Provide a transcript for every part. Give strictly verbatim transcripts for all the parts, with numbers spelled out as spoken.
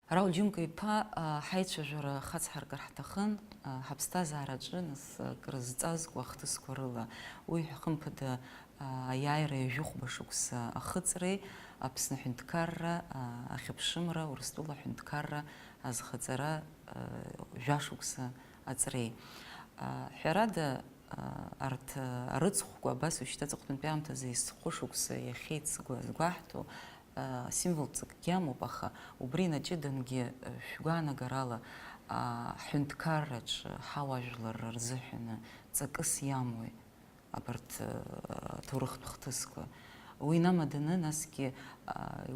Рауль Џьынка-иԥа, ҳаицәажәара хацҳаркыр ҳҭахын, ҳаԥсҭазаараҿы, нас, акры зҵазкуа ахҭысқәа рыла. Уи, хымԥада, аиааира ҩажәи хәба шықәса ахыҵреи, Аԥсны аҳәынҭқарра ахьыԥшымра, Урыстәыла аҳәынҭқарра азхаҵара жәа шықәса аҵреи. Ҳәарада, арҭ арыцхәқәа, абас уажәшьҭа аҵыхәтәантәи аамҭазы есхәы шықәса иахьеицгәа-, згәаҳҭо, символ ҵакгьы амоуп, аха убри инаҷыдангьы, шәгәаанагарала, ҳҳәынҭқарраҿы ҳауаажәларра рзыҳәаны ҵакыс иамои абарҭ, аҭоурыхтә хҭысқәа? Уи инамаданы, насгьы,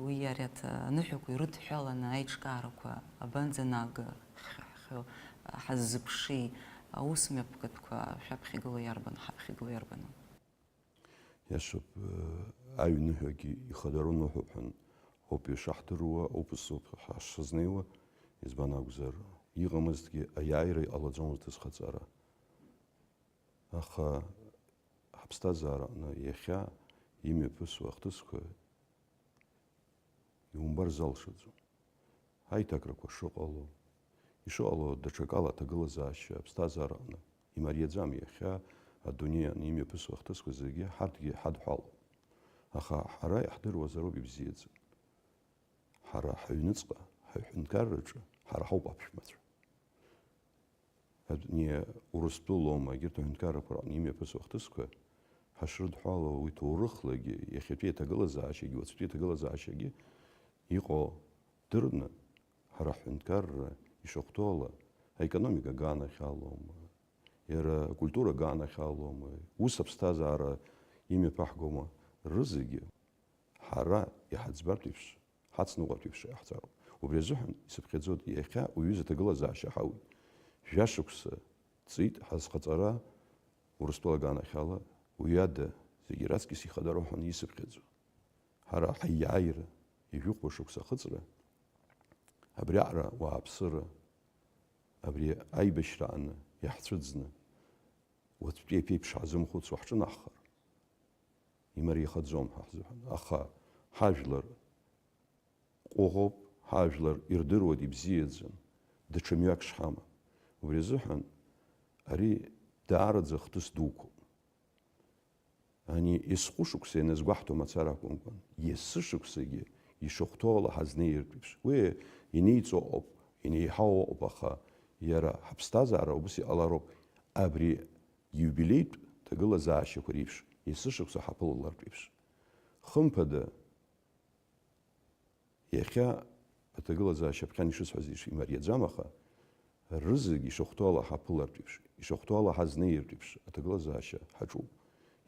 уи ари аҭ-, аныҳәақәа ирыдҳәаланы аиҿкаарақәа абанӡанага, ҳхьо ҳаззыԥши, аус мҩаԥгатәқәа шәаԥхьа игылоу иарбан, ҳаԥхьа игылоу иарбану? Иашоуп, аҩныҳәагьы ихадароу ныҳәоуп ҳәа ауп ишаҳдыруа, убас ауп ҳашазнеиуа, избан акәзар, иҟамызҭгьы аиааира иҟалаӡомызт азхаҵара. Аха ҳаԥсҭазаараҟны иахьа имҩаԥысуа ахҭысқәа иумбар залшаӡом. Аиҭакрақәа шыҟало, ишыҟало даҽакала аҭагылазаашьа аԥсҭазаараҟны имариаӡам. Иахьа адунеи аҟны имҩаԥысуа ахҭысқәа зегьы ҳарҭгьы ҳадҳәалоуп. Аха ҳара иаҳдыруазароуп ибзиаӡаны. Ҳара ҳаҩныҵҟа, ҳаҳәынҭқарраҿы, ҳара ҳауп аԥшәмацәа. Абни Урыстәылоума, егьырҭ аҳәынҭқаррақәа рҟны имҩаԥысуа ахҭысқәа ҳашрыдҳәало, уи ҭоурыхлагьы, иахьатәи аҭагылазаашьагьы, уаҵәтәи аҭагылазаашьагьы иҟоу дырны, ҳара ҳҳәынҭқарра ишахәҭоу ала, аекономика аганахьалоума, иара акультура аганахьалоума, ус аԥсҭазаара имҩаԥаҳгома, рызегьы ҳара иҳаӡбартә еиԥш, ҳацныҟәартә еиԥш иҟаҳҵароуп. Убри азыҳәан исыԥхьаӡоит, иахьа уҩыза аҭагылазаашьа ҳауит. Жәашықәса ҵит ҳазхаҵара Урыстәыла аганахьала, уи ада зегьы раҵкьыс ихадароу ҳәа исыԥхьаӡо. Ҳара ҳаиааира, ижәыхәба шықәса ахыҵра, абриаҟара уааԥсыра, абри аибашьрааны иаҳцәыӡны, уаҵәтәи аԥеиԥш ҳазымхәыцуа ҳҿынаҳхар, имариахаӡом ҳа ҳзыҳәан. Аха ҳажәлар ҟәыӷоуп, ҳажәлар ирдыруеит ибзиаӡам, даҽа мҩак шҳамам. Убри азыҳәан ари даараӡа хҭыс дуқәоуп. Ани есхәышықәса ианазгәаҳҭо мацара акәымкәан, есышықәсагьы ишахәҭоу ала ҳазнеиртә еиԥш. Уи инеиҵо ыҟоуп, инеиҳау ыҟоуп, аха иара ҳаԥсҭазаара убыс иҟалароуп. Абри ииубилеитә ҭагылазаашьақәа реиԥш, есышықәса ҳаԥылалартә еиԥш. Хымԥада, иахьа аҭагылазаашьа аԥхьан ишысҳәаз еиԥш имариаӡам, аха рызегь ишахәҭоу ала ҳаԥылартә еиԥш, ишахәҭоу ала ҳазнеиртә еиԥш аҭагылазаашьа ҳаҿуп.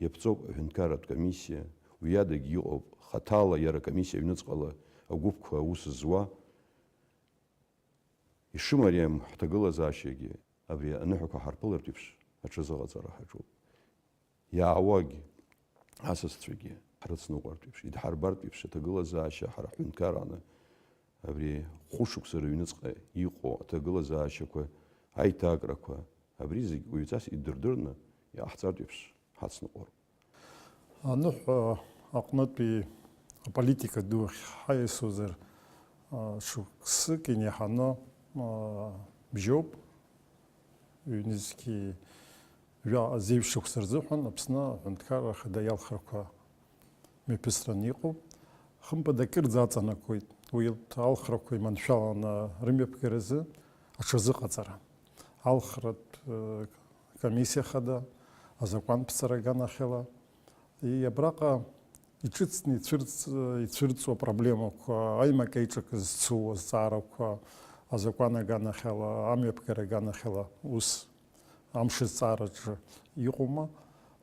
Иаԥҵоуп аҳәынҭқарратә комиссиа, уи адагьы иҟоуп хаҭала иара акомиссиа аҩныҵҟала агәыԥқәа аус зуа. Ишымариам ҳҭагылазаашьагьы, абри аныҳәақәа ҳарԥылартә еиԥш аҽазыҟаҵара ҳаҿуп. Иаауагь, асасцәагьы ҳрыцныҟәартә еиԥш, идҳарбартә еиԥш аҭагылазаашьа ҳара ҳҳәынҭқаррааны абри хәышықәса рыҩныҵҟа иҟоу аҭагылазаашьақәа, аиҭакрақәа, абри зегь уаҩҵас идырдырны иҟаҳҵартә еиԥш ҳацныҟәароуп. Аныҳәа аҟнытәи аполитика ду ахь ҳаиасуазар, а, шықәсык инеиҳаны, а, бжьоуп. Ҩнызқьи жәа-, зеижә шықәса рзыҳәан Аԥсны Аҳәынҭқарра Ахада иалхрақәа мҩаԥысраны иҟоуп. Хымԥада, акырӡа аҵанакуеит. Уи алхрақәа иманшәаланы рымҩаԥгаразы аҽазыҟаҵара. Алхратә, э, комиссиа хада, азакәанԥҵара аганахьала, и-, абраҟа иҿыцны ицәырҵ-, ицәырҵуа проблемақәа, аимак-аиҿак зцу азҵаарақәа, азакәан аганахьала, амҩаԥгара аганахьала ус амш зҵаараҿы иҟоума?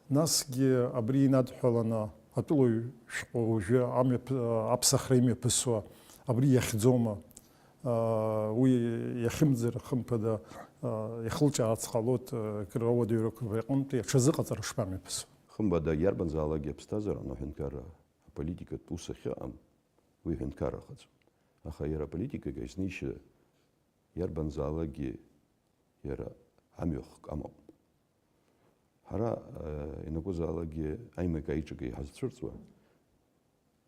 Насгьы абри инадҳәаланы атәылаҩ шәҟәы уажәы амҩаԥ-, аԥсахра имҩаԥысуа абри иахьӡома? Уи иахьымӡар, хымԥада, ихылҿиаарц ҟалоит, акыр ауадаҩрақәа рҟынтәи аҽазыҟаҵара шԥамҩаԥысуа? Хымԥада, иарбанзаалакгьы аԥсҭазаараҟны аҳәынҭқарра аполитикатә ус ахьыҟам, уи ҳәынҭқаррахаӡом. Аха иара аполитикагьы изнеишьа иарбанзаалакгьы иара амҩахк амоуп. Ҳара, э, ианакәызаалакгьы аимак-аиҿак иҳазцәырҵуа,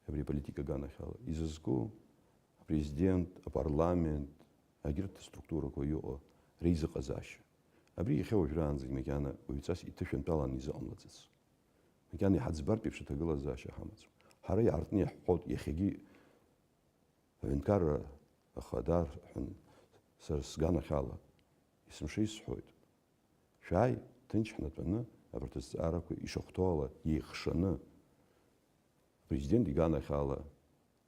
абри аполитика аганахьала изызку Апрезидент, апарламент, егьырҭ аструктурақәа иҟоу реизыҟазаашьа. Абри иахьа уажәраанӡагь макьана уаҩҵас иҭышәынтәаланы изыҟамлаӡац. Макьана иҳаӡбартә еиԥш аҭагылазаашьа ҳамаӡам. Ҳара иаартны иаҳҳәоит, иахьагьы аҳәынҭқарра ахада рҳәын, сара сганахьала, есымша исҳәоит. Шәааи, ҭынч ҳнатәаны абарҭ азҵаарақәа ишахәҭоу ала еихшаны, апрезидент иганахьала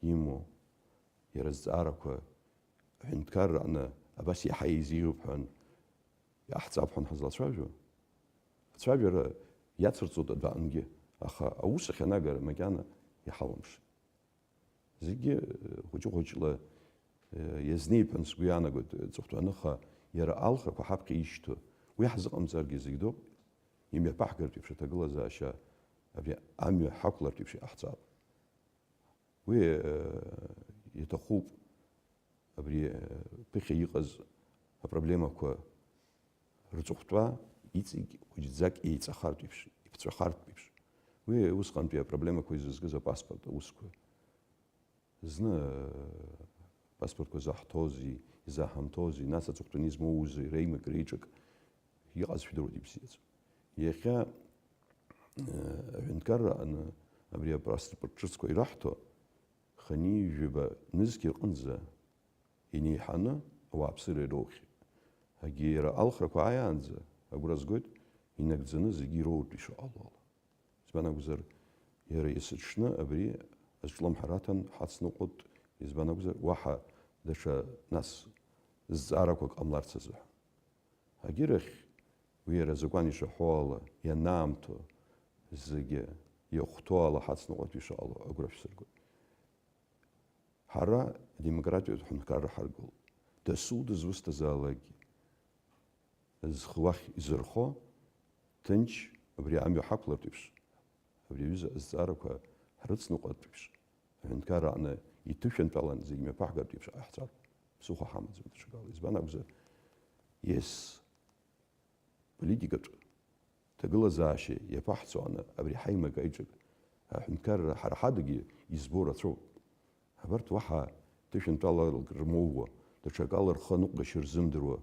имоу, иара азҵаарақәа аҳәынҭқарра аҟны абас иаҳа еизигоуп ҳәан, иаҳҵап ҳәан ҳазлацәажәо. Ацәажәара иацырҵоит адәаҟнгьы, аха аус ахьанагара макьана иҳалымшеит. Зегьы, э, хәыҷы-хәыҷла, э, иазнеип ҳәа сгәы иаанагоит, э, ҵыхәтәаныха иара алхрақәа ҳаԥхьа ишьҭоу. Уи ҳзыҟамҵаргьы зегь доуп, имҩаԥаҳгартә еиԥш аҭагылазаашьа абри амҩа ҳақәлартә еиԥш иҟаҳҵап. Уи, э, иаҭахуп, абри, э, ԥыхьа иҟаз апроблемақәа рҵыхәтәа иҵегь хәыҷӡак еиҵахартә еиԥш, иԥҵәахартә еиԥш. Уи усҟантәи апроблемақәа изызкыз апаспорт аусқәа. Зны, э, апаспортқәа заҳҭози, изаҳамҭози, нас аҵыхәтәаны измоузеи, реимак, реиҿак иҟазшәа идыруеит ибзиаӡ. Иахьа, э, аҳәынҭқарра аҟны абри апаспорт ҿыцқәа ираҳҭо, хынҩажәаба нызқь рҟынӡа инеиҳаны ауааԥсыра ироухьеит. Егьи иара алхрақәа ааиаанӡа, агәра згоит, инагӡаны зегьы ироуртә ишыҟало ала. Избан акәзар, иара есыҽны абри азҿлымҳара аҭан ҳацныҟәоит, избан акәзар, уаҳа даҽа, нас, зҵаарақәак ҟамларц азыҳәан. Агьырахь, уи иара азакәан ишаҳәо ала ианаамҭоу, зегьы иахәҭоу ала ҳацныҟәартә ишыҟало агәра шәсыргоит. Ҳара адемократиатә ҳәынҭқарра ҳаргылоуп. Дасу дызусҭазаалакгьы зхы уахь изырхо, ҭынч абри амҩа ҳақәлартә еиԥш, абри аҩыза азҵаарақәа ҳрыцныҟәартә еиԥш, аҳәынҭқарра аҟны иҭышәынтәалан зегь мҩаԥаҳгартә еиԥш ҟаҳҵар ԥсыхәа ҳамаӡам даҽакала. Избан акәзар, ес политикатә ҭагылазаашьа иаԥаҳҵо аҟны абри ҳаимак-аиҿак аҳәынҭқарра ҳара ҳадагьы избо рацәоуп. Абарҭ уаҳа ҭышәынтәалалак рмоуа, даҽакала рхы аныҟәгашьа рзымдыруа,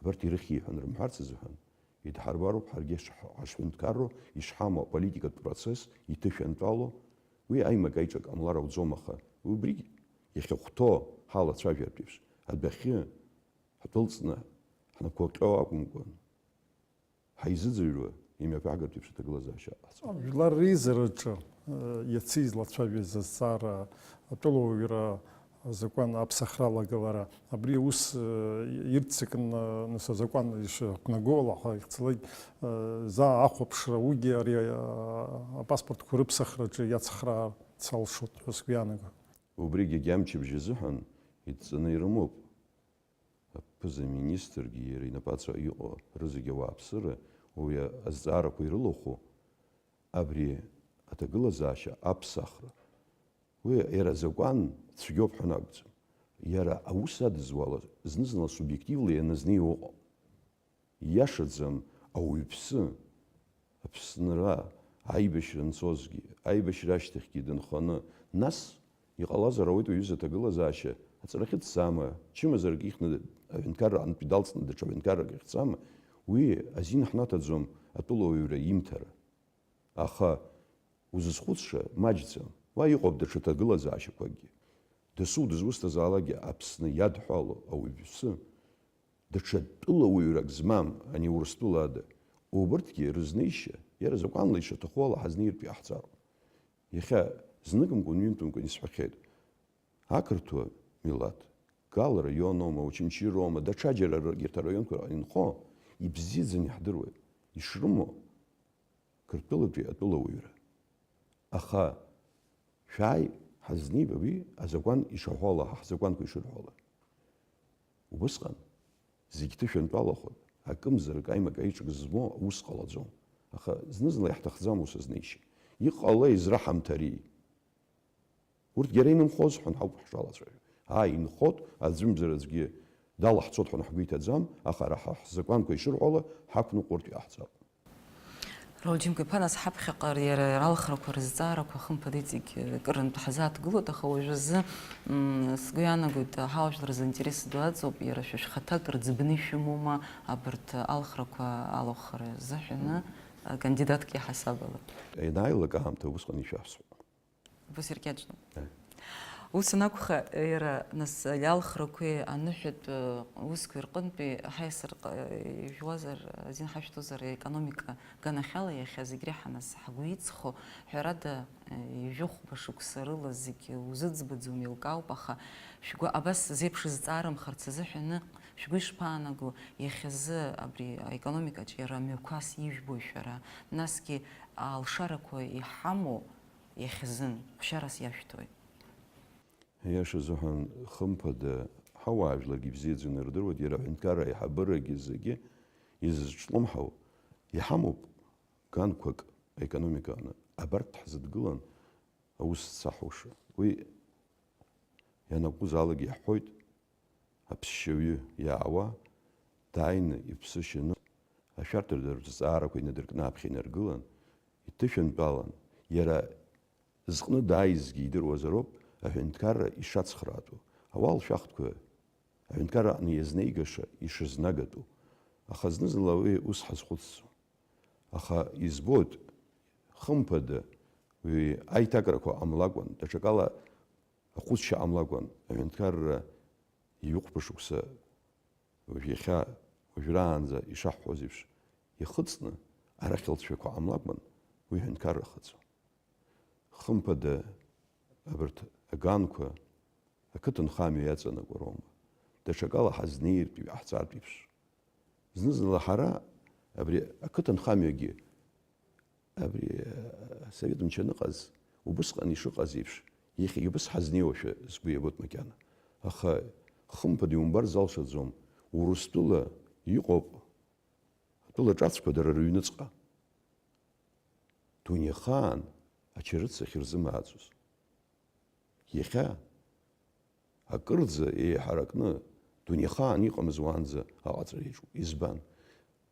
абарҭ ирыхьи ҳәа анрымҳәарц азыҳәан, идҳарбароуп ҳаргьы ҳаш-, ҳашҳәынҭқарроу ишҳамоу аполитикатә процесс иҭышәынтәалоу, уи аимак-аиҿак ҟамлар ауӡом, аха убригь иахьахәҭоу ҳалацәажәартә еиԥш, адәахьы ҳдәылҵны ҳнапқәа ҟьо акәымкәан, ҳаизыӡырҩуа имҩаԥаҳгартә еиԥш аҭагылазаашьа ҟаҳҵоит. Жәлар реизараҿы, э, иацы излацәажәаз азҵаара атәылауаҩра азакәан аԥсахра алагалара, абри аус, э, ирццакны, нас азакәан ишақәнаго ала ҳәа ихцалак, э, заа ахәаԥшра, уигьы ари, э, апаспортқәа рыԥсахраҿы иацхраарц алшоит ҳәа сгәы иаанагоит. Убригьы агьамчыбжь азыҳәан идҵаны ирымоуп. Аԥыза-министргьы иара инапаҵаҟа иҟоу рызегьы ауааԥсыра уи азҵаарақәа ирылахәу абри аҭагылазаашьа аԥсахра. Уи иара азакәан цәгьоуп ҳәа акәӡам. Иара аус адызуала зны-зынла субиективла ианазнеиуа ыҟоуп. Ииашаӡам ауаҩԥсы, Аԥсынра аибашьра анцозгьы, аибашьра ашьҭахьгьы дынханы, нас, иҟалазар ауеит уаҩыза аҭагылазаашьа аҵарахьы дцама, чымазарак ихьны аҳәынҭқарра аҟынтәи далҵны даҽа ҳәынҭқаррак ахь дцама, уи азин ҳнаҭаӡом атәылауаҩра имҭара. Аха узызхәыцша маҷӡам, уа иҟоуп даҽа ҭагылазаашьақәакгьы. Дасу дызусҭазаалакгьы Аԥсны иадҳәало ауаҩԥсы, даҽа тәылауаҩрак змам, ани Урыстәыла ада, убырҭгьы рызнеишьа, иара закәанла ишаҭаху ала ҳазнеиртә иаҳҵароуп. Иахьа зныкымкәан-ҩынтәымкәан исҳәахьеит, ақырҭуа милаҭ, Гал раион аума, Очамчыра аума, даҽаџьара р-, егьырҭ араионқәа рҟны инхо, ибзиаӡаны иаҳдыруеит, ишрымоу Қырҭтәылатәи атәылауаҩра. Аха шәааи, ҳазнеибаби азакәан ишаҳәо ала, ҳзакәанқәа ишырҳәо ала. Убысҟан зегь ҭышәынтәалахоит, акымзарак аимак аиҿак змоу аус ҟалаӡом. Аха зны-зынла иаҳҭахӡам ус азнеишьа. Иҟалеи зра ҳамҭари? Урҭгьы ара инымхоз ҳәа ҳауп ҳшалацәажәо. Ааи, инхоит, аӡәымзар аӡәгьы далаҳцоит ҳәа ҳгәы иҭаӡам, аха ара ҳа ҳзакәанқәа ишырҳәо ала, ҳақәныҟәартә иҟаҳҵап. Рауль Џьынқәа-иԥа, нас ҳаԥхьаҟа иара алхрақәа рызҵаарақәа хымԥада иҵегь, э, кырынтә ҳзааҭгылоит, аха уажәазы, м, сгәы иаанагоит, ҳауаажәлар рзы аинтерес ду аҵоуп, иара шәа шәхаҭа акыр ӡбны ишәымоума абарҭ алхрақәа алахәхара азыҳәаны, э, кандидатк иаҳасаб ала? Ианааилак аамҭа усҟан ишәаҳәсуеит. Убас иркьаҿны. Аи. Ус анакәха, иара, нас, иалхрақәеи аныҳәатә, э, усқәеи рҟынтәи ҳаиасыр ҟ-, ижәуазар, азин ҳашәҭозар, аекономика аганахьала иахьа зегь реиҳа, нас, ҳгәы иҵхо, ҳәарада, э, ҩажәи хәба шықәса рыла зегь узыӡбаӡом, еилкаауп, аха шәгәы абас зеиԥш зҵаарымхарц азыҳәаны шәгәы ишԥаанаго, иахьазы абри аекономикаҿ иара мҩақәас ижәбои шәара, насгьы алшарақәа иҳамоу, иахьазын, ԥшьарас иашәҭои? Аиаша азыҳәан, хымԥада, ҳауаажәларгьы ибзиаӡаны ирдыруеит, иара аҳәынҭқарра аиҳабырагьы зегьы изызҿлымҳау, иҳамоуп ганқәак аекономика аҟны. Абарҭ ҳзыдгылан аус зцаҳауша. Уи ианакәызаалак иаҳҳәоит, аԥсшьаҩы иаауа, дааины иԥсы шьаны, ашәарҭадаратә зҵаарақәа инадыркны аԥхьа инаргылан, иҭышәынтәалан, иара зҟны дааизгьы идыруазароуп аҳәынҭқарра ишацхраатәу, ауалшәахтәқәа аҳәынҭқарра аҟны иазнеигаша ишызнагатәу. Аха зны-зынла уи ус ҳазхәыцӡом. Аха избоит, хымԥада, уи аиҭакрақәа ҟамлакәан, даҽакала ахәыцшьа ҟамлакәан, аҳәынҭқарра ҩажәи хәба шықәса, уажә иахьа, уажәраанӡа ишаҳҳәоз еиԥш, ихыҵны, арахь лҵшәақәа ҟамлакәан, уи ҳәынҭқаррахаӡом. Хымԥада, абарҭ аганқәа ақыҭанхамҩа иаҵанакуа роума, даҽакала ҳазнеиртә, иҟаҳҵартә еиԥш. Зны-зынла ҳара абри ақыҭанхамҩагьы, абри, э, асовет мчы аныҟаз, убысҟан ишыҟаз еиԥш, иахьагьы убыс ҳазнеиуашәа сгәы иабоит макьана. Аха, хымԥада, иумбар залшаӡом, Урыстәыла иҟоуп атәыла ҿацәқәа дара рыҩныҵҟа. Дунеихаан ачарыц ахьырзымааӡоз. Иахьа акырӡа еиҳаракны дунеихаан иҟамыз уаанӡа аҟаҵара иаҿуп. Избан?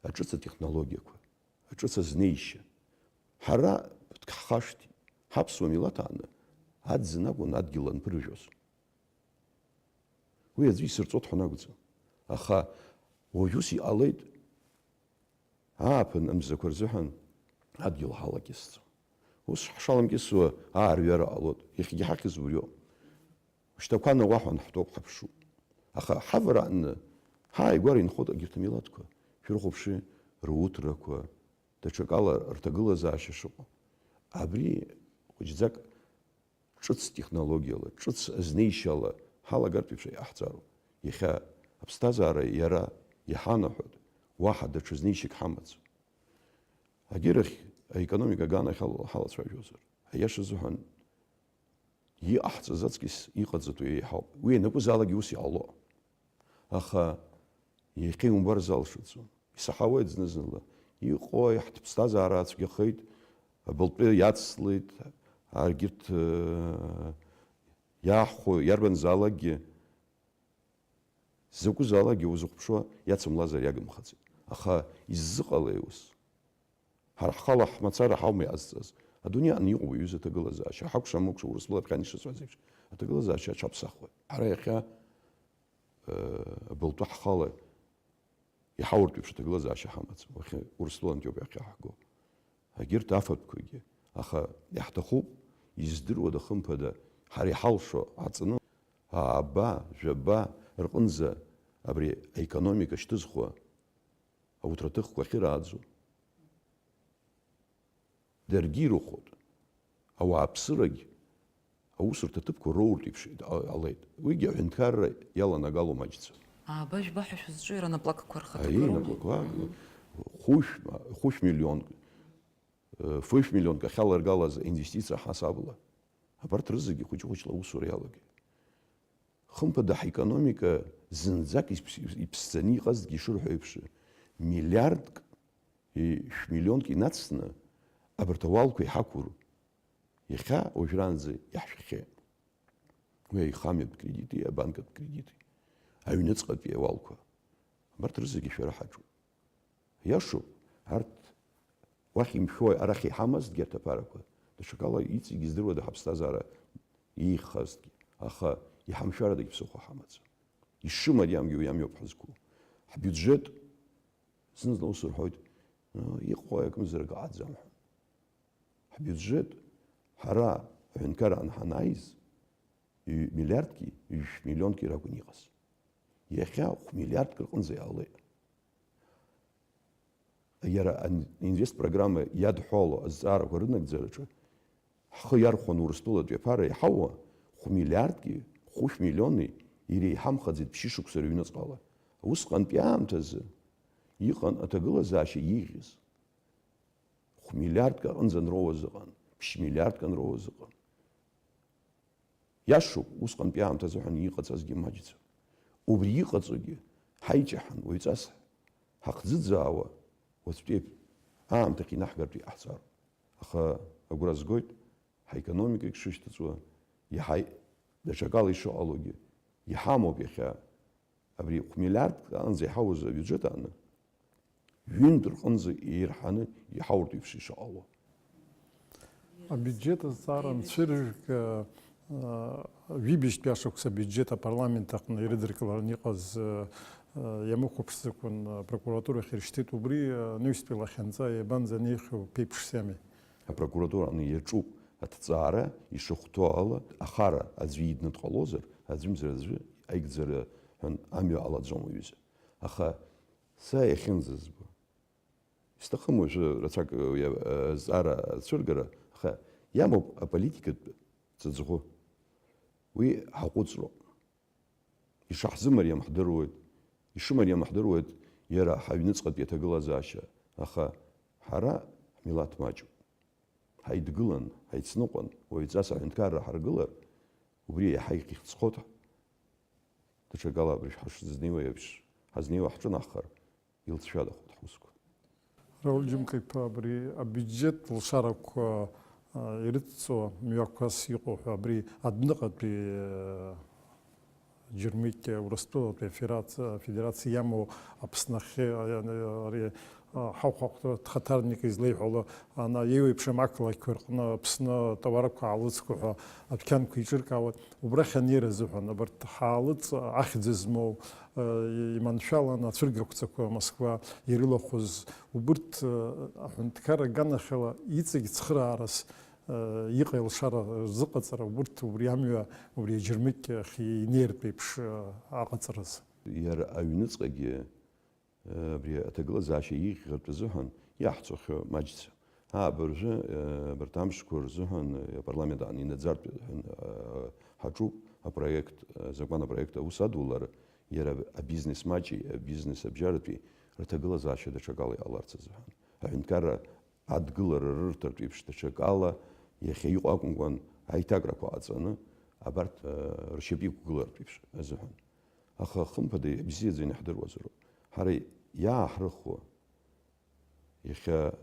Аҿыц атехнологиақәа, аҿыц азнеишьа. Ҳара ԥыҭк ҳхашҭит, ҳаԥсуа милаҭ ааны аӡын акәын адгьыл анԥыржәоз. Уи аӡәы исырҵоит ҳәа анакәӡам. Аха уажә ус иҟалеит, ааԥын амзақәа рзыҳәан адгьыл ҳалакьысӡом. Ус ҳшаламкьысуа аарҩара ҟалоит, иахьагьы ҳахьыз убриоуп. Шьҭақәа ныҟәаҳәан ҳтәоуп, ҳаԥшуп. Аха ҳавараанны ҳааигәара инхоит егьырҭ амилаҭқәа. Шәрыхәаԥши, руҭрақәа, даҽакала рҭагылазаашьа шыҟоу. Абри хәыҷӡак ҿыц технологиала, ҿыц азнеишьала ҳалагартә еиԥш иҟаҳҵароуп. Иахьа аԥсҭазаара иара иҳанаҳәоит, уаҳа даҽа знеишьак ҳамаӡам. Агьырахь, аекономика аганахь ҳал-, ҳалацәажәозар, аиаша азыҳәан, иҟаҳҵаз аҵкьыс иҟаҵатәу еиҳауп. Уи ианакәызаалакгьы ус иҟало. Аха иахьа иумбар залшаӡом. Исаҳауеит зны-зынла. Иҟои, ҳҭыԥсҭазаара цәгьахеит, абылтәы иацлеит, аргьырҭ, э, иаҳхәо иарбанзаалакгьы, закәызаалакгьы узыхәаԥшуа иацымлазар иагымхаӡеит. Аха иззыҟалеи ус? Ҳара ҳхала ҳмацара ҳаума иҟазҵаз? Адунеи аҟны иҟоуп уаҩыза аҭагылазаашьа. Ҳакәша-мыкәша, Урыстәыла аԥхьан ишацәаз еиԥш, аҭагылазаашьа аҽаԥсахуеит. Ҳара иахьа, э, абылтәы ҳхала иҳауртә еиԥш аҭагылазаашьа ҳамаӡам. Уахь Урыстәылантәи ауп иахьа ҳго. Егьырҭ афатәқәагьы. Аха иаҳҭахуп, издыруада, хымԥада, ҳара иҳалшо аҵаны, ааба, жәаба рҟынӡа абри аекономика шьҭызхуа ауҭраҭыхқәа ахьырааӡо. Даргьы ирыхәоит. Ауааԥсырагь аусурҭа ҭыԥқәа роуртә еиԥш иҟалеит. Уигьы аҳәынҭқарра иаланагало маҷӡам. Ааба-жәба ҳәа шәызҿу иара наплакқәа рхаҭақәа роума? Аиеи, наплакқәа, хәышә, хәышә миллионк, э, фышә миллионк ахьаларгалаз аинвестициа ҳасабла. Абарҭ рызегьы хәыҷы-хәыҷла аусура иалагеит. Хымԥада, ҳекономика зынӡак иԥс-, иԥсӡаны иҟазҭгьы ишырҳәо еиԥш, миллиардк, шә-миллионк инацҵны абарҭ ауалқәа иҳақәу иахьа уажәраанӡа иаҳшәахьеит. Уи аихамҩатә кредити, абанкатә кредити, аҩныҵҟатәи ауалқәа. Абарҭ рызегьы шәара ҳаҿуп. Иашоуп, арҭ Уахь имшәои, арахь иҳамазҭгьы арҭ аԥарақәа, даҽакала иҵегьы здыруада ҳаԥсҭазаара иихазҭгьы, аха иҳамшәарадагь ԥсыхәа ҳамаӡам. Ишымариамгьы уи амҩоуп ҳазқәу. Ҳбиуџьет, зны-зынла ус рҳәоит, иҟои акымзарак ҟаҳҵам ҳәа. Ҳбиуџьет ҳара аҳәынҭқарра ҳанаиз, ҩ-, миллиардки ҩажәи миллионки ракәын иҟаз. Иахьа хә-миллиардк рҟынӡа иаалеит. Иара ан-, инвестпрограмма иадҳәало азҵаарақәа рынагӡараҿы ҳхы иархәон Урыстәылатәи аԥара иҳауа хә-миллиардки хәышә миллиони иреиҳамхаӡеит ԥшьышықәса рыҩныҵҟала. Усҟантәи аамҭазы иҟан аҭагылазаашьа еиӷьыз. Хә-миллиардк аҟынӡа анроуаз ыҟан, ԥшь-миллиардк анроуаз ыҟан. Иашоуп, усҟантәи аамҭазы ҳәа иҟаҵазгьы маҷӡам. Убри иҟаҵогьы ҳаиҷаҳан, уаҩҵас ҳахӡыӡаауа, уаҵәтәи аамҭахь инаҳгартә иҟаҳҵароуп. Аха агәра згоит, ҳаекономикагь шышьҭыҵуа, иаҳа даҽакала ишыҟалогьы, иҳамоуп иахьа. Абри хә-миллиардк аанӡа иҳауз абиуџьет ааны, ҩынтә рҟынӡа еирҳаны иҳауртә еиԥш ишыҟало. Абиуџьет азҵаара анцәыржәга, а, ҩыбжьтәи ашықәс абиуџьет апарламент аҟны ирыдыркылараны иҟаз, а, а, иамыхәаԥшӡакәын, а, апрокуратурахь иршьҭит, убри, а, анаҩстәи лахьынҵа иабанӡанеихьоу ԥеиԥшзами? Апрокуратура аҟны иаҿуп аҭҵаара, ишахәҭоу ала, ахара аӡәы идны дҟалозар, аӡәымзар аӡәы аигӡара ҳәа амҩа алаӡом уҩыза. Аха са иахьынӡазбо, исҭахым уажәы рацәак уи азҵаара ацәыргара, аха иамоуп аполитикатә ҵаҵӷәы. Уи ҳаҟәыҵроуп. Ишаҳзымариам ҳдыруеит, ишымариам ҳдыруеит иара ҳаҩныҵҟатәи аҭагылазаашьа, аха ҳара ҳмилаҭ маҷуп. Ҳаидгылан, ҳаицныҟәан, уаҩҵас аҳәынҭқарра ҳаргылар, убри иаҳа ихьӡхоит, даҽакала абыржә ҳашзызнеиуа еиԥш, ҳазнеиуа ҳҿынаххар, илҵшәадахоит ҳусқәа. Рауль Џьымка-иԥа, абри абиуџьет лшарақәа, а, ирыдҵо мҩақәас иҟоу ҳәа, абри адәныҟатәи, а, Џьармыкьа Урыстәылатәи афераци-, афедерациа иамоу Аԥсны ахьы, а, ари, а, ҳахәаахәҭра дхаҭарнак излеиҳәало, ана, еиуеиԥшым ақалақьқәа рҟны Аԥсны атауарқәа аалыҵқәа ҳәа адәқьанқәа еиҿыркаауеит. Убрахь анеира азыҳәан, абарҭ ҳаалыҵ ахьӡ змоу, э, иманшәалан ацәыргақәҵақәа Москва ирылахәыз, убырҭ, э, аҳәынҭқарра аганахьала иҵегь цхыраарас, э, иҟеи лшара рзыҟаҵара, убырҭ убри амҩа, убри аџьармыкьа ахь инеиртә еиԥш, э, аҟаҵараз. Иара аҩныҵҟагьы Абри аҭагылазаашьа еиӷьхартә азыҳәан иаҳҵәахьоу маҷӡам. Абыржәы, абарҭ амшқәа рзыҳәан апарламент аҟны инаӡартә ҳәа ҳаҿуп апроект, азакәан апроект аус адулара, иара абизнес маҷи абизнес абжьаратәи рҭагылазаашьа даҽакала иҟаларц азыҳәан. Аҳәынҭқарра адгылара рырҭартә еиԥш даҽакала, иахьа иҟоу акәымкәан, аиҭакрақәа ҟаҵаны, абарҭ, а, ршьапы иқәгылартә еиԥш азыҳәан. Аха, хымԥада, ибзиаӡаны иаҳдыруазароуп. Ҳара иааҳрыхуа, иахьа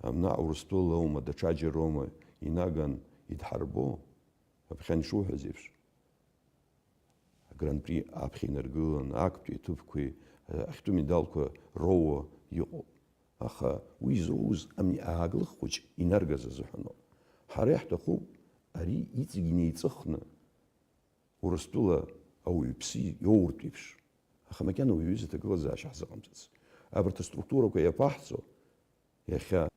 амнаҟ Урыстәылоума, даҽаџьароума инаган идҳарбо, аԥхьан ишуҳәаз еиԥш, агран-при аԥхьа инаргыланы, актәи аҭыԥқәеи, ахьтәы медалқәа роуа иҟоуп. Аха уи зроуз ами ааглых хәыҷ инаргаз азыҳәаноуп. Ҳара иаҳҭахуп ари иҵегь инеиҵыхны Урыстәыла ауаҩԥсы иоуртә еиԥш. Аха макьана уаҩы изы аҭагылазаашьа ҳзыҟамҵац. Абарҭ аструктурақәа иаԥаҳҵо, иахьа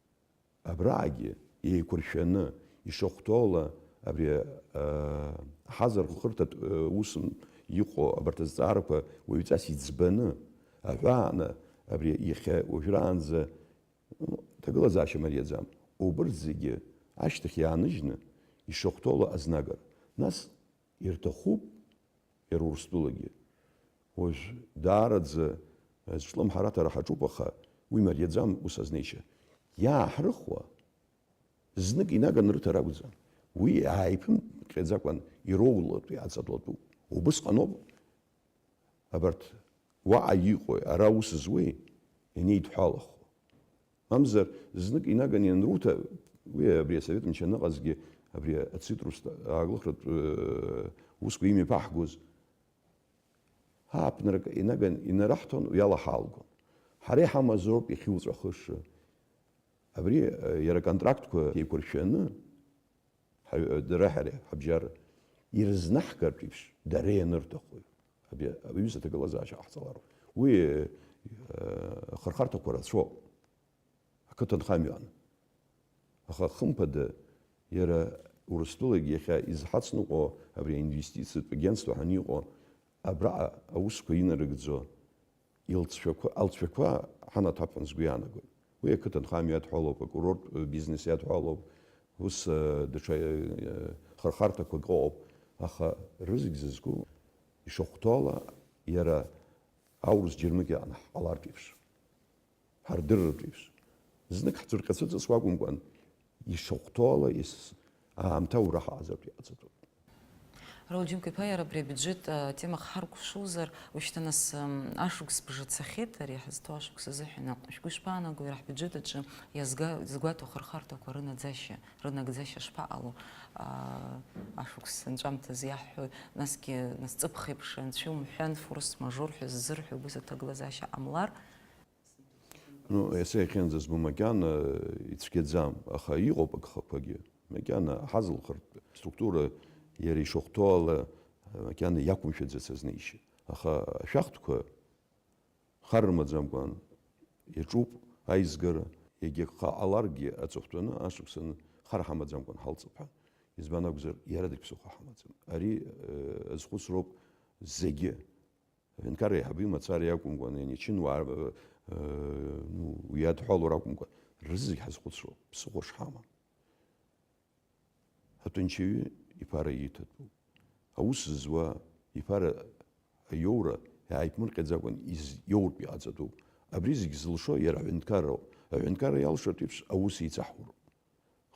абраагьы еиқәыршәаны, ишахәҭоула абри, аа, ҳазархырҭатә, э, ус иҟоу абарҭ азҵаарақәа уаҩҵас иӡбаны, аҳәааны, абри иахьа уажәраанӡа, ну, ҭагылазаашьа мариаӡам. Убырҭ зегьы ашьҭахь иааныжьны, ишахәҭоула азнагара. Нас ирҭахуп иара Урыстәылагьы. Уажә даараӡа, э, зҿлымҳара аҭара ҳаҿуп, аха уи мариаӡам ус азнеишьа. Иааҳрыхуа, знык инаганы рыҭара акәӡам. Уи ааиԥымҟьаӡакәан ироулатәи аҵадлатәуп. Убысҟаноуп абарҭ уаҟа иҟои, ара ус зуеи, ианеидҳәалахо. Мамзар, знык инаганы ианруҭа, уи абри асовет мчы аныҟазгьы, абри ацитрус ааглыхратә, э, усқәа имҩаԥаҳгоз, ааԥынрак инаган инараҳҭон, уи ала ҳаалгон. Ҳара иҳамазароуп иахьуҵәахыша. Абри, э, иара аконтрактқәа еиқәыршәаны, ҳаҩ-, дара ҳареи ҳабжьара ирызнаҳгартә еиԥш, дара ианырҭаху, абри аҩыза аҭагылазаашьа ҟаҳҵалароуп. Уи, э, ахырхарҭақәа рацәоуп, ақыҭанхамҩа аҟны. Аха, хымԥада, иара Урыстәылагьы иахьа изҳацныҟәо абри аинвестициатә агентство ҳаниҟәо, абраҟа аусқәа инарыгӡо, илҵшәақәа, алҵшәақәа ҳанаҭап ҳәа сгәы иаанагоит. Уи ақыҭанхамҩа иадҳәалоуп, акурорттә бизнес иадҳәалоуп, ус, э, даҽа, э, хырхарҭақәак ыҟоуп, аха рызегь зызку ишахәҭоу ала иара аурыс џьармыкьа аҟны ҳҟалартә еиԥш, ҳардырыртә еиԥш. Знык ҳцәырҟьацәыҵасуа акәымкәан, ишахәҭоу ала ес-, аамҭа аура ҳаҟазартә иҟаҵатәуп. Рауль Џьынқәа-иԥа, иара абри абиуџьет, а, тема хҳаркәшозар, уажәшьҭа нас, ам, ашықәс бжа цахьеит, ари ҳазҭоу ашықәс азыҳәан. Шәгәы ишԥаанаго, иара ҳбиуџьет аҿы иазга-, згәаҭоу ахырхарҭақәа рынаӡашьа, рынагӡашьа шԥаҟало, а, ашықәс анҵәамҭазы иаҳҳәо, насгьы, нас ҵыԥх еиԥш анцәа иумҳәан, форс-мажор ҳәа ззырҳәо убыс аҭагылазаашьа ҟамлар, Ну, есе иахьынӡазбо макьана ицәгьаӡам, аха иҟоуп агхақәагьы. Макьана ҳазылхыртә структура иара ишахәҭоу ала макьана иақәымшәаӡац азнеишьа. Аха ашәахтәқәа хар рымаӡамкәан иаҿуп аизгара, егьагьҟа ҟаларгьы аҵыхәтәаны ашықәсан хар ҳамаӡамкәан ҳалҵып ҳәа. Избан акәзар, иара дагьы ԥсыхәа ҳамаӡам. Ари, э, азхәыцроуп зегьы. Аҳәынҭқарра аиҳабы имацара иакәымкәан, ани ачынуаа, э, ну, уи иадҳәалоу ракәымкәан, рызегь ҳазхәыцроуп, ԥсыхәа шҳамам. Аҭәынчаҩы иԥара иҭатәуп. Аус зуа иԥара аиоура иааиԥмырҟьаӡакәан из-, иоуртә иҟаҵатәуп. Абри зегь зылшо иара аҳәынҭқарроуп. Аҳәынҭқарра иалшартә еиԥш аус еицаҳуроуп.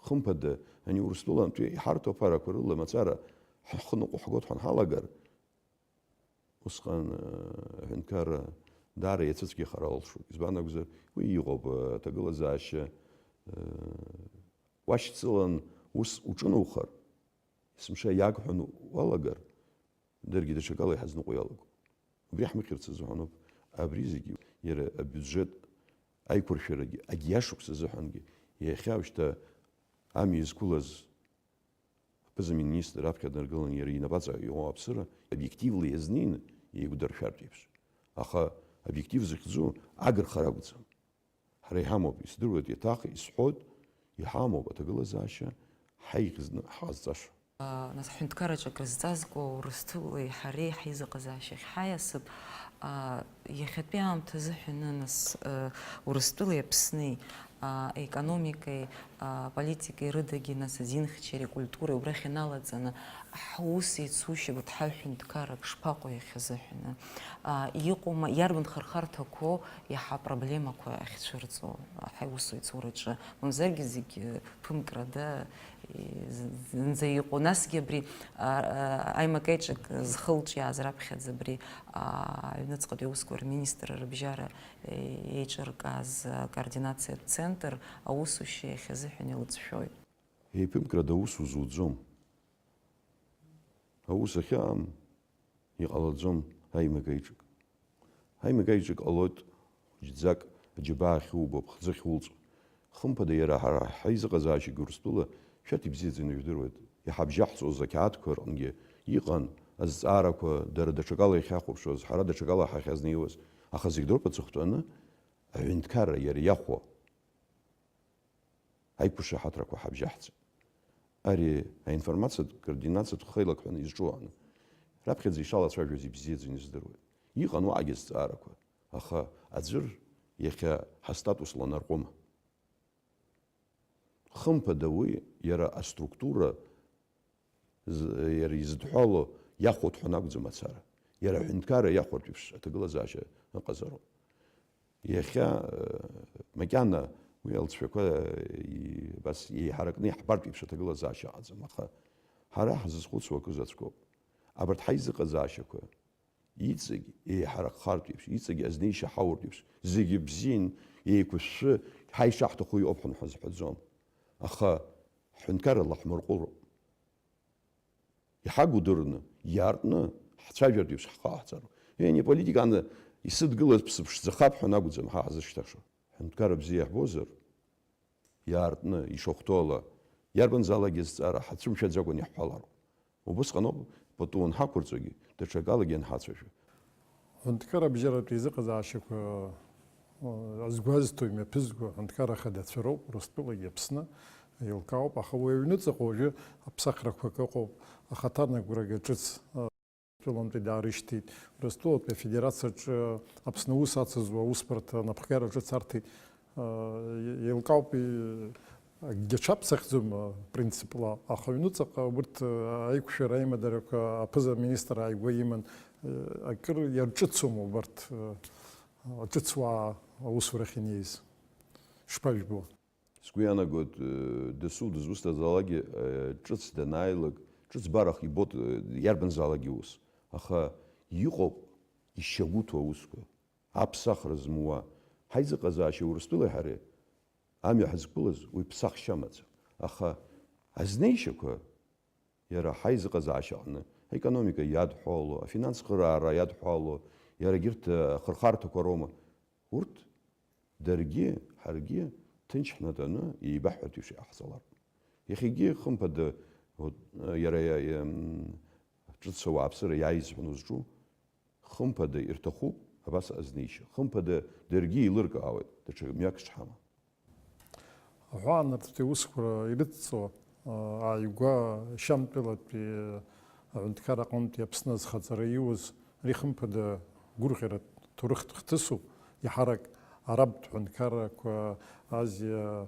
Хымԥада, ани Урыстәылантәи иҳарҭо аԥарақәа рыла мацара ҳхы ныҟәҳгоит ҳәа ҳалагар, Усҟан, э, аҳәынҭқарра даара иацәыцәгьахар алшоит. Избан акәзар, уи иҟоуп, э, аҭагылазаашьа, э, уашьцылан ус уҿыноухар, есымша иагҳәаны уалагар, даргьы даҽакала иҳазныҟәо иалагоит. Убри ҳмыхьырц азыҳәаноуп абри зегьы, иара абиуџьет аиқәыршәарагьы, агьиашықәс азыҳәангьы, иахьа уажәшьҭа амҩа изқәылаз Аԥыза-министр аԥхьа днаргылан, иара инапаҵаҟа иҟоу аԥсыра обиективла иазнеины еиқәдыршәартә еиԥш. Аха обиектив захьӡу агырхара акәӡам. Ҳара иҳамоуп, исдыруеит, иаҭах, исҳәоит, иҳамоуп аҭагылазаашьа ҳаиӷьызны ҳҟазҵаша. Нас аҳәынҭқарраҿы акрызҵазкуа Урыстәылеи ҳареи ҳаизыҟазаашьахь ҳаиасып. Иахьатәи аамҭа азыҳәаны, нас, Урыстәылеи Аԥснеи аекономикеи, аполитикеи рыдагьы, нас, азинхьчареи акультуреи убрахь иналаҵаны, ҳус еицушьа гәыҭҳаҩ ҳәынҭқаррак шԥаҟоу иахьазыҳәаны? Иҟоума, иарбан хырхарҭақәоу иаҳа апроблемақәа ахьцәырҵуа ҳаусеицураҿы? Мамзаргьы зегь ԥымкрада, зынӡа иҟоу. Насгьы абри, а, а, аимак-аиҿак зхылҿиааз раԥхьаӡа абри, а, аҩныҵҟатәи аусқәа рминистрра рыбжьара, е, еиҿыркааз акоординациатә центр аусушьа иахьазыҳәан илыҵшәоит. Еиԥымкрада аус узуӡом. Аус ахьыҟам иҟалаӡом аимак-аиҿак. Аимак-аиҿак ҟалоит, хәыҷӡак аџьабаа ахьубо, аԥхӡы ахьулҵуа. Хымԥада, иара ҳара ҳаизыҟазаашьагьы Урыстәыла шәарҭ ибзиаӡаны ижәдыруеит. Иҳабжьаҳҵоз ақьаадқәа рҟынгьы иҟан азҵаарақәа, дара даҽакала иахьахәаԥшуаз, ҳара даҽакала ҳахьазнеиуаз. Аха зегь дроуп аҵыхәтәаны аҳәынҭқарра иара иахәо. Аиқәшаҳаҭрақәа ҳабжьаҳҵеит. Ари аинформациатә координациатә хеилак ҳәа изҿу аҟны. Раԥхьаӡа ишалацәажәоз ибзиаӡаны издыруеит. Иҟан уаҟагьы азҵаарақәа, аха аӡәыр иахьа ҳастатус ланарҟәыма? Хымԥада, уи иара аструктура з-, иара изыдҳәало иахәоит ҳәа акәӡам ацара. Иара аҳәынҭқарра иахәартә еиԥш аҭагылазаашьа ыҟазароуп. Иахьа, э, макьана уи алҵшәақәа, э, и-, абас еиҳаракны иаҳбартә еиԥш аҭагылазаашьа ыҟаӡам, аха ҳара ҳзызхәыцуа акы заҵәкоуп. Абарҭ ҳаизыҟазаашьақәа иҵегь еиҳаракхартә еиԥш, иҵегь азнеишьа ҳауртә еиԥш, зегьы бзиан, еиқәышәшәы, ҳаишаҳҭаху иҟоуп ҳәа ҳазҳәаӡом. Аха ҳҳәынҭқарра лаҳмырҟәыроуп. Иҳагудырны, иаартны, ҳцәажәартә еиԥш ҳҟаҳҵароуп. Ени аполитика аны исыдгылаз ԥсыԥшӡахап ҳәа акәӡам ҳа ҳзышьҭаша. Ҳҳәынҭқарра бзиа иаҳбозар, иаартны, ишахәҭоу ала, иарбанзаалакгьы азҵаара ҳацәымшәаӡакәан иаҳҳәалароуп. Убысҟаноуп пату анҳақәырҵогьы, даҽакалагьы анҳацәажәо. Аҳәынҭқарабжьаратә еизыҟазаашьақәа, э, азгәазҭо, имҩаԥызго аҳәынҭқарра хадацәа роуп, Урыстәылагьы Аԥсны еилкаауп, аха уи аҩныҵҟа уажәы аԥсахрақәак ыҟоуп, ахаҭарнагәрага ҿыц, э, Урыстәылантәи даарышьҭит, Урыстәылатәи Афедерациаҿы Аԥсны аус ацызуа аусбарҭа анапхгара ҿыц арҭеит, э, еилкаауп, и-, акгьы аҽаԥсахӡом, э, принципла, аха аҩныҵҟа убырҭ, э, аиқәшәара аимадарақәа аԥыза-министр ааигәа иман, э, акыр иарҿыцума убарҭ, э, аҿыцуаа аусурахь инеиз? Шԥажәбо? Сгәы иаанагоит, э, дасу дызусҭазаалакгьы, э, ҿыц данааилак, ҿыцбарах ибоит, э, иарбанзаалакгьы ус. Аха иҟоуп ишьагәыҭу аусқәа, аԥсахра змуа. Ҳаизыҟазаашьа Урыстәылеи ҳареи амҩа ҳазқәылаз уи ԥсахшьа амаӡам. Аха азнеишьақәа иара ҳаизыҟазаашьа аҟны, аекономика иадҳәало, афинанс хыраара иадҳәало, иара егьырҭ, э, ахырхарҭақәа роума? Урҭ даргьы, ҳаргьы ҭынч ҳнатәаны еибаҳҳәартә еиԥш иҟаҳҵалар. Иахьагьы, хымԥада, вот, иара, иа-, иа-, м, ҿыц ауааԥсыра иааизҳәан узҿу, хымԥада ирҭахуп абас азнеишьа. Хымԥада даргьы еилыркаауеит, даҽа мҩак шҳамам. Аҳәаанырҭтәи аусқәа ирыдҵо, а, ааигәа Шьамтәылатәи аҳәынҭқар аҟынтәи Аԥсны азхаҵара иуаз, ари хымԥада гәырӷьаратә ҭоурыхтә хҭысуп, иаҳарак арабтә ҳәынҭқаррақәа Азиа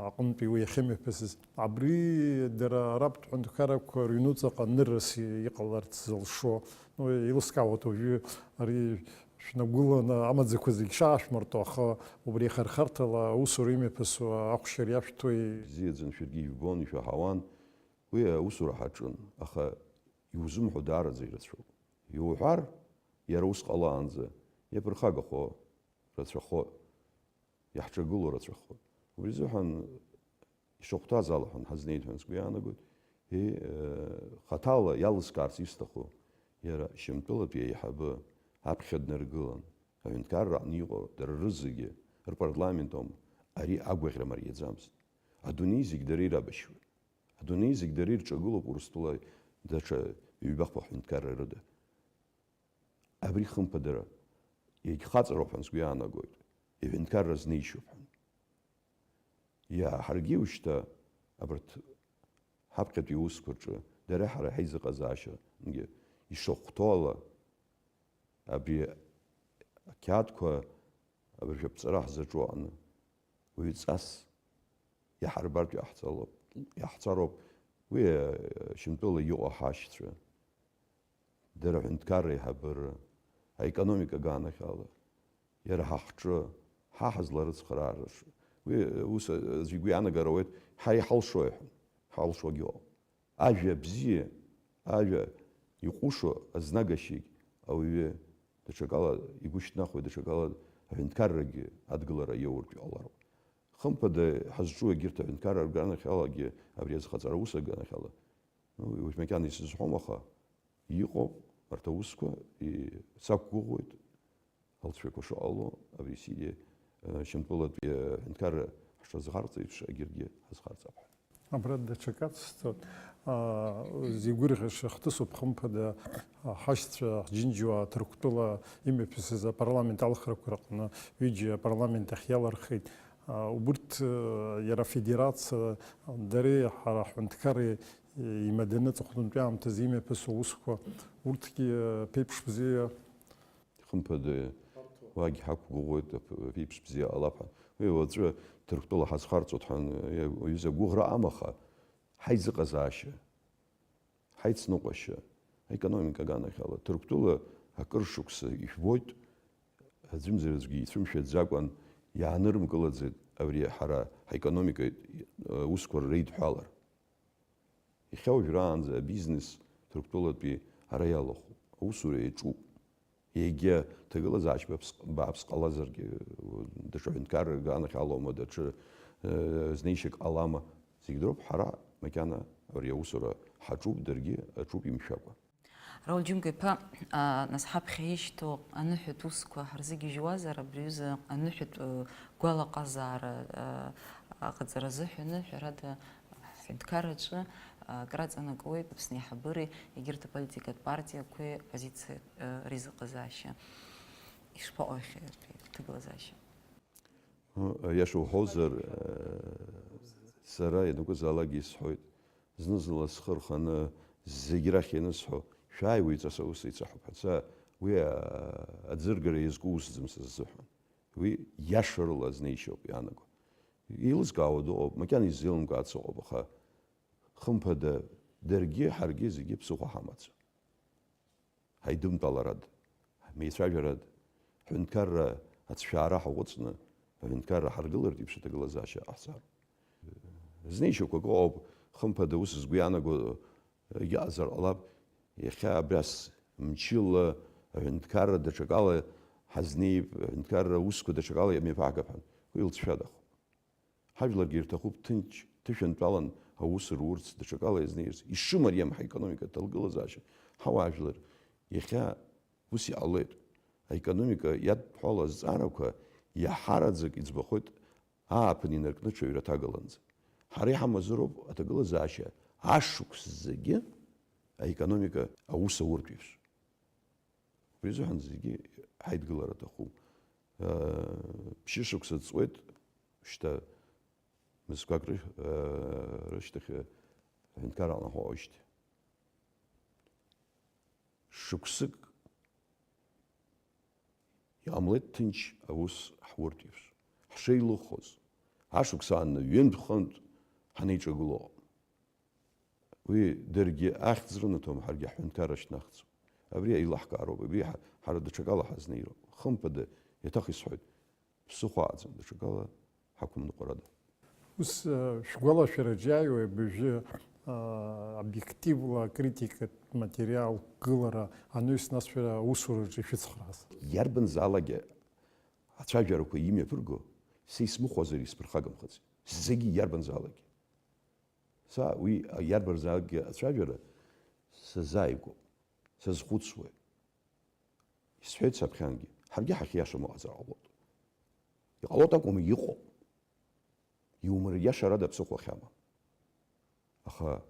аҟынтәи уи иахьымҩаԥысыз. Абри дара арабтә ҳәынҭқаррақәа рыҩнуҵаҟа ныррас иҟаларц зылшо, ну, еилыскаауеит уажәы ари шәнагәыланы амаӡақәа зегь шаашәмыртәо, аха убри ахырхарҭала аусура имҩаԥысуа ахәшьара иашәҭои? Бзиаӡаны шәаргьы ижәбон, ишәаҳауан. Уи аусура ҳаҿын, аха иузымҳәо даараӡа ирацәоуп. Иуҳәар, иара ус ҟалаанӡа иаԥырхагахо рацәахоит, иаҳҿагыло рацәахоит. Убри азыҳәан ишахәҭаз ала ҳәа ҳазнеит ҳәа сгәы иаанагоит. Е, э, хаҭала иалыскаарц исҭаху, иара Шьамтәылатәи аиҳабы аԥхьа днаргылан, аҳәынҭқарра аҟны иҟоу дара рызегьы рпарламент аума, ари агәаӷьра мариаӡамызт. Адунеи зегь дара ирабашьуеит. Адунеи зегь дара ирҿагылоуп Урыстәыла даҽа ҩбахәа ҳәынҭқарра рыда. Абри хымԥадара иагьхаҵароуп ҳәа сгәы иаанагоит, иҳәынҭқарра знеишьоуп ҳәа. Иа, ҳаргьы ушьҭа абарҭ ҳаԥхьатәи аусқәа рҿы дара ҳара ҳаизыҟазаашьагьы ишахәҭоу ала, абри ақьаадқәа абыржәы аԥҵара ҳзаҿу аҟны уаҩҵас иаҳарбартә иаҳҵалоуп, иаҳҵароуп. Уи, э, Шьамтәыла иҟоу ҳашьцәа, дара аҳәынҭқарра аиҳабыра, аекономика аганахьала, иара ҳа ҳҿы, ҳа ҳазларыцхраараша. Уи, э, ус, э, аӡәы игәы иаанагар ауеит, ҳара иҳалшои ҳәа, ҳалшогьы ыҟоуп. Ажәа бзиа, ажәа иҟәышо азнагашьагь ауаҩы даҽакала игәы шьҭнахуеит, даҽакала аҳәынҭқаррагьы адгылара иоуртә иҟалароуп. Хымԥада, ҳазҿу егьырҭ аҳәынҭқарра рганахьалагьы, абри азхаҵара ус аганахьала, ну, уажә макьана исызҳәом, аха иҟоуп арҭ аусқәа, и-, сақәгәыӷуеит. Алҵшәақәа шыҟало, абри Сириа, э, Шьамтәылатәи, э, аҳәынҭқарра ҳшазхарҵо еиԥш, егьырҭгьы ҳазхарҵап ҳәа. Абра даҽакы ацсҵоит. Аа, зигәырӷьаша хҭысуп, хымԥада, а, ҳашьцәа Џьынџьуа Ҭырқәтәыла имҩаԥысыз апарламент алхрақәа рҟны ҩыџьа апарламент ахь иалырхит. Аа, убырҭ, э, иара афедерациа, дареи ҳара ҳҳәынҭқарреи, э, имаданы аҵыхәтәантәи аамҭазы имҩаԥысуа аусқәа, урҭгьы, э, ԥеиԥш бзиа Хымԥада, уагь ҳақәгәыӷуеит, ап-, аԥеиԥш бзиа ҟалап ҳәа. Уи уаҵәы Ҭырқәтәыла ҳазхарҵоит ҳәа, уаҩыза гәыӷра амаха, ҳаизыҟазаашьа, ҳаицныҟәашьа, аекономика аганахьала. Ҭырқәтәыла акыр шықәса ижәбоит, аӡәымзар аӡәгьы ицәымшәаӡакәан иаанырмкылаӡеит абри ҳара ҳаекономикатә, э, усқәа реидҳәалар. Иахьа уажәраанӡа абизнес Ҭырқәтәылатәи ара иалахәуп, аусура иаҿуп. Егьа ҭагылазаашьа бааԥс, бааԥс ҟалазаргьы, даҽа ҳәынҭқарра аганахь алоума, даҽа, э, знеишьак ҟалама, зегь дроуп, ҳара макьана абри аусура ҳаҿуп, даргьы аҿуп имшәакәа. Рауль Џьынго-иԥа, а, нас ҳаԥхьа ишьҭоу аныҳәатә усқәа ҳарзыгьежьуазар, абри аҩыза аныҳәатә, э, гәалаҟазаара, э, Аҟаҵара азыҳәаны, ҳәарада, ҳҳәынҭқарраҿы, а, акраҵанакуеит Аԥсны аиҳабыреи егьырҭ аполитикатә партиақәеи аоппозициа, а, реизыҟазаашьа. Ишԥаҟоу иахьатәи аҭагылазаашьа? Ы, аиаша уҳәозар, ы, сара ианакәызаалакгьы исҳәоит, зны-зынла схы рханы, зегь рахь ианысҳәо, шәааи, уаҩҵас аус еицаҳауп ҳәа. Са уи, а, аӡыргара иазку усӡам сыззыҳәан. Уи иашарыла азнеишьоуп иаанаго. Еилызкаауа дыҟоуп, макьана изеилымкаац ыҟоуп, аха хымԥада, даргьы, ҳаргьы зегьы ԥсыхәа ҳамаӡам. Ҳаидымтәаларада, ҳмеицәажәарада, ҳҳәынҭқарра ацәшәаара ҳаҟәыҵны, аҳәынҭқарра ҳаргылартә еиԥш аҭагылазаашьа ҟаҳҵароуп. Знеишьақәак ыҟоуп, хымԥада, ус сгәы иаанаго, егьаҟазар ҟалап, иахьа абри ас мчыла аҳәынҭқарра даҽакала ҳазнеип, аҳәынҭқарра аусқәа даҽакала иамеиԥаҳгап ҳәа, уи лҵшәадахоит. Ҳажәларгьы ирҭахуп ҭынч, ҭышәынтәалан аус рурц, даҽакала иазнеирц, ишымариам ҳаекономика аҭагылазаашьа. Ҳауаажәлар иахьа ус иҟалеит. Аекономика иадҳәало азҵаарақәа иаҳараӡак иӡбахоит ааԥын инаркны ҽаҩра ҭагаланӡа. Ҳара иҳамазароуп аҭагылазаашьа ашықәс зегьы аекономика аус ауртә еиԥш. Убри азыҳәан зегьы ҳаидгылара аҭахуп. Ԥшьышықәса ҵуеит, шьҭа мызқәак ры-, рышьҭахь аҳәынҭқарра аҟны ҳаҟоижьҭеи. Шықәсык иҟамлеит ҭынч аус ҳуртә еиԥш. Ҳшеилыхоз, ашықәс ааны ҩынтә-хынтә ҳанеиҿагыло. Уи даргьы ахьӡ рынаҭом, ҳаргьы ҳҳәынҭқарра шьҭнахӡом. Абри еилаҳкаароуп, абри ҳа-, ҳара даҽакала ҳазнеироуп. Хымԥада, еиҭах исҳәоит, ԥсыхәа ааӡам, даҽакала ҳақәымныҟәарада. Ус, э, шәгәалашәараҿы иааиуеи абыржәы, э, обиективла акритикатә материал гылара анаҩс, нас шәара аусураҿы ишәыцхрааз? Иарбанзаалакгьы ацәажәарақәа имҩаԥырго, са исмыхәозар исԥырхагамхац. Зегьы иарбанзаалакгьы. Са уи иарбанзаалакгьы ацәажәара сазааигәоуп, сазхәыцуеит. Исҳәеит саԥхьангьы, ҳаргьы ҳахьиашам ыҟазар ҟалоит. Иҟалоит акәым, иҟоуп. Иумырриашарада аԥсыхәа ахьамам. Аха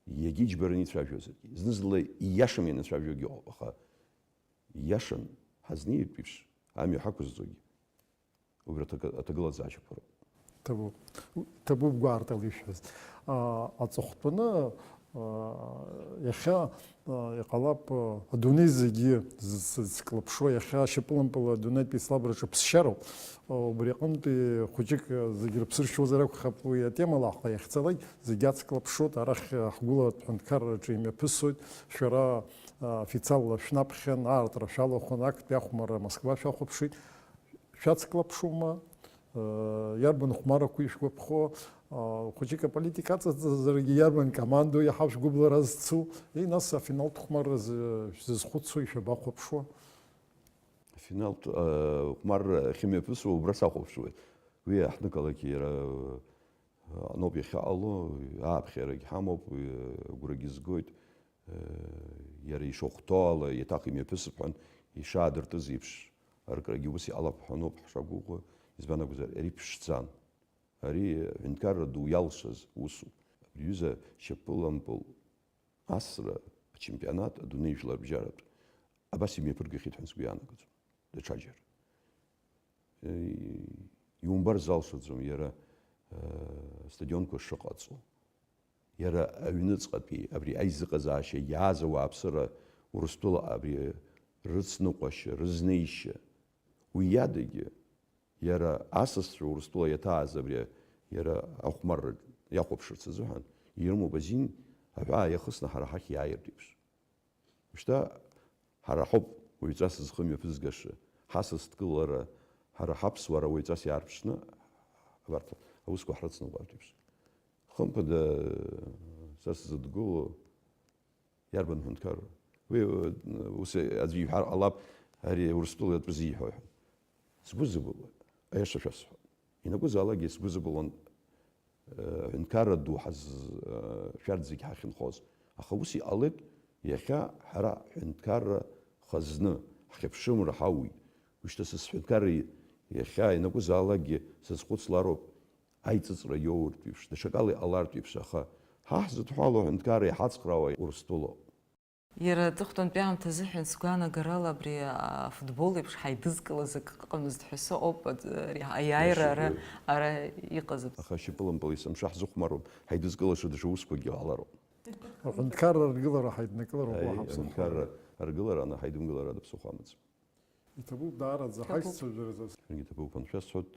иагьа иџьбараны ицәажәозаргьы, зны-зынла ииашам ианыцәажәогьы ыҟоуп, аха ииашам ҳазнеиртә еиԥш амҩа ҳақәызҵогьы. Убри аҭагы-, аҭагылазаашьақәа роуп. Ҭабуп. Ҭабуп гәаартыла ишәҳәаз. А, аҵыхәтәаны, а, иахьа, а, иҟалап, а, адунеи зегьы зыц-, зыцклаԥшуа, иахьа шьапылампылла адунеитә еицлабраҿы ԥсшьароуп. А, убри аҟынтәи хәыҷык, а, зегьы рыԥсы ршьозар акәхап уи атемала, аха иахьцалак зегьы ацклаԥшуеит, арахь, а, ҳгәыларатә ҳәынҭқарраҿы имҩаԥысуеит, шәара, а, официалла шәнаԥхьан, аартра шәалахәын, актәи ахәмарра Москва шәахәаԥшит. Шәацклаԥшума? Э, иарбан хәмаррақәоу ишәгәаԥхо? Э, хәыҷык аполитика аҵаҵазаргьы иарбан командоу иаҳа шәгәыблра зцу? И, нас, афиналтә хәмарра зы-, шәзызхәыцуа, ишәабахәаԥшуа? Афиналтә, э, хәмарра ахьымҩаԥысуа убра сахәаԥшуеит. Уи аҳҭнықалақь иара, э, аноуп иахьаҟало, ааԥхьарагь ҳамоуп, уи, э, агәрагьы згоит. Иара ишахәҭоу ала, еиҭах имҩаԥысып ҳәа ишаадыртыз еиԥш, аркрагьы ус иҟалап ҳәа ноуп ҳшақәгәыӷуа, избан акәзар, ари ԥшӡан. Ари ҳәынҭқарра ду иалшаз усуп. Абри аҩыза шьапылампыл асра ачемпионат адунеи жәларбжьаратә абас имҩаԥыргахьеит ҳәа сгәы иаанагаӡом. Даҽаџьара. Иумбар залшаӡом иара, э, астадионқәа шыҟаҵо. Иара аҩныҵҟатәи абри аизыҟазаашьа иааз ауааԥсыра Урыстәыла абри рыцныҟәашьа, рызнеишьа, уи иадагьы, иара асасцәа Урыстәыла иаҭааз абри иара ахәмарра иахәаԥшырц азыҳәан ирымоуп азин аҳәаа иахысны ҳара ҳахь иааиртә еиԥш. Шьҭа ҳара ҳауп уаҩҵас зхы мҩаԥызгаша, ҳасасдкылара, ҳара ҳаԥсуара уаҩҵас иаарԥшны, абарҭ аусқәа ҳрыцныҟәартә еиԥш. Хымԥада, са сзыдгыло иарбан ҳәынҭқарра? Уи, ус аӡәы иҳәар ҟалап, ари Урыстәыла атәы зиҳәо ҳәа. Сгәы зыбылуеит, аиаша шәасҳәап. Ианакәызаалакгьы сгәы зыбылуан, э, ҳәынҭқарра ду ҳаз-, э, шәарҭ зегь ҳахьынхоз. Аха ус иҟалеит, иахьа ҳара ҳҳәынҭқарра хазны ҳхьыԥшымра ҳауит. Ушьҭа са сҳәынҭқарра иахьа ианакәызаалакгьы сазхәыцлароуп, аиҵыҵра иоуртә еиԥш, даҽакала иҟалартә еиԥш, аха ҳа ҳзыдҳәалоу аҳәынҭқарра иҳацхраауа Урыстәылоуп. Иара аҵыхәтәантәи аамҭазыҳәан сгәаанагарала абри афутбол еиԥш ҳаидызкылаз акы ыҟамызт ҳәа сыҟоуп, ари аиааира ара, ара иҟаз. Аха шьапылампыл есымша ҳзыхәмаруп, ҳаидызкылаша даҽа усқәакгьы ҟалароуп. Аҳәынҭқарра аргылара ҳаиднакылароуп уаҳа ԥсыхәа. Аҳәынҭқарра аргылара ана ҳаидымгылара ада ԥсыхәа амаӡам. Иҭабуп даараӡа ҳаишьцәажәаразы. Егьи иҭабуп, аншәасҳәоит.